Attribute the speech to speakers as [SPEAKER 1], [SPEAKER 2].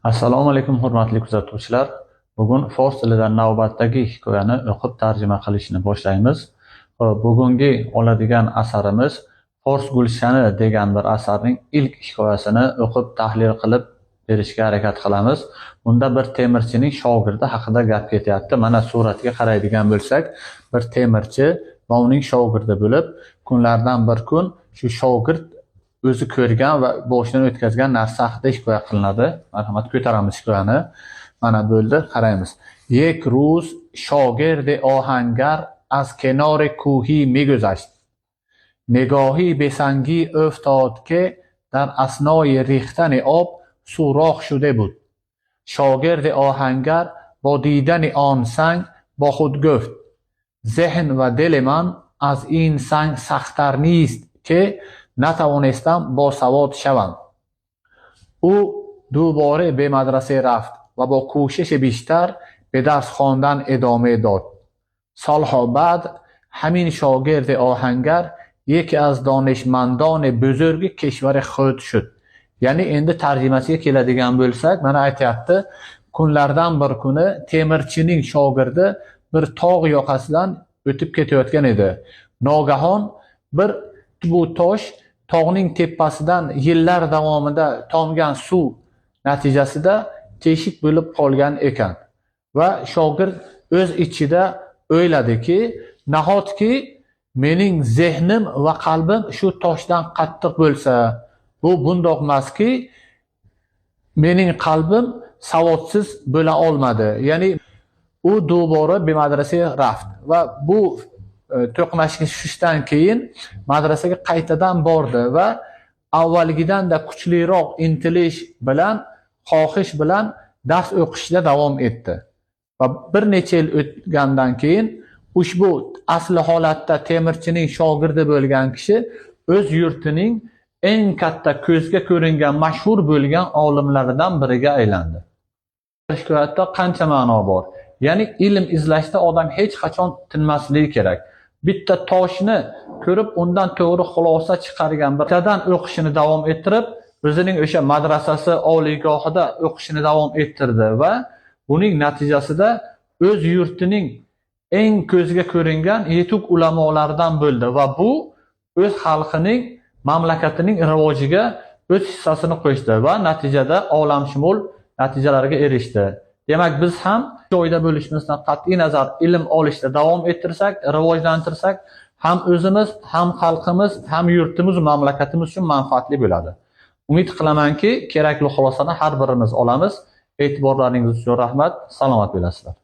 [SPEAKER 1] Assalomu alaykum, hurmatli kuzatuvchilar. Bugun fors tilidan navbatdagi hikoyani o'qib tarjima qilishni boshlaymiz. Xo'p, bugungi oladigan asarimiz Fors gulshani degan bir asarning ilk hikoyasini o'qib tahlil qilib berishga harakat qilamiz. Bunda bir temirchining shogirdi haqida gap ketyapti. Mana suratga qaraydigan bo'lsak, bir temirchi va uning shogirdi bo'lib, kunlardan bir kun shu shogird o'zi ko'rgan va boshidan o'tkazgan narsa haqida hikoya qilinadi. Marhamat, ko'taramiz hikoyani. Mana bo'ldi, qaraymiz. یک روز شاگرد آهنگر از کنار کوهی میگذشت. نگاهی به سنگی افتاد که در اثنای ریختن آب سوراخ شده بود. شاگرد آهنگر با دیدن آن سنگ با خود گفت: ذهن و دل من از این سنگ سخت‌تر نیست که نتوانستم با سواد شوم. او دوباره به مدرسه رفت و با کوشش بیشتر به درس خواندن ادامه داد. سالها بعد همین شاگرد آهنگر یکی از دانشمندان بزرگ کشور خود شد. Ya'ni endi tarjimasiga keladigan bo'lsak, mana aytyapti, kunlardan bir kuni temirchining shogirdi bir tog' yoqasidan o'tib ketayotgan edi. Nogahon bir bu tosh tog'ning tepasidan yillar davomida tomgan suv natijasida teshik bo'lib qolgan ekan. Va shogird o'z ichida o'yladiki, nahotki mening zehnim va qalbim shu toshdan qattiq bo'lsa, bu bundoq emaski, mening qalbim savodsiz bo'la olmadi. Ya'ni u dubora به مدرسه رفت va bu to'qnashishdan keyin madrasaga qaytadan bordi va avvalgidan-da kuchliroq intilish bilan, xohish bilan dars o'qishda davom etdi. Va bir necha yil o'tgandan keyin ushbu asli holatda temirchining shogirdi bo'lgan kishi o'z yurtining eng katta ko'zga ko'ringan mashhur bo'lgan olimlaridan biriga aylandi. Hikoyatda qancha ma'no bor? Ya'ni ilm izlashda odam hech qachon tinmasligi kerak. Bitta toshni ko'rib undan to'g'ri xulosa chiqargan birtadan o'qishini davom ettirib, o'zining o'sha madrasasi oliygohida o'qishini davom ettirdi va buning natijasida o'z yurtining eng ko'zga ko'ringan yetuk ulamolaridan bo'ldi va bu o'z xalqining, mamlakatining rivojiga o'z hissasini qo'shdi va natijada olamshumul natijalarga erishdi. Demak, biz ham joyda bo'lishimizdan qat'iy nazar ilm olishda davom ettirsak, rivojlantirsak, ham o'zimiz, ham xalqimiz, ham yurtimiz, mamlakatimiz uchun manfaatli bo'ladi. Umid qilamanki, kerakli xulosani har birimiz olamiz. E'tiborlaringiz uchun rahmat. Salomat bo'lasizlar.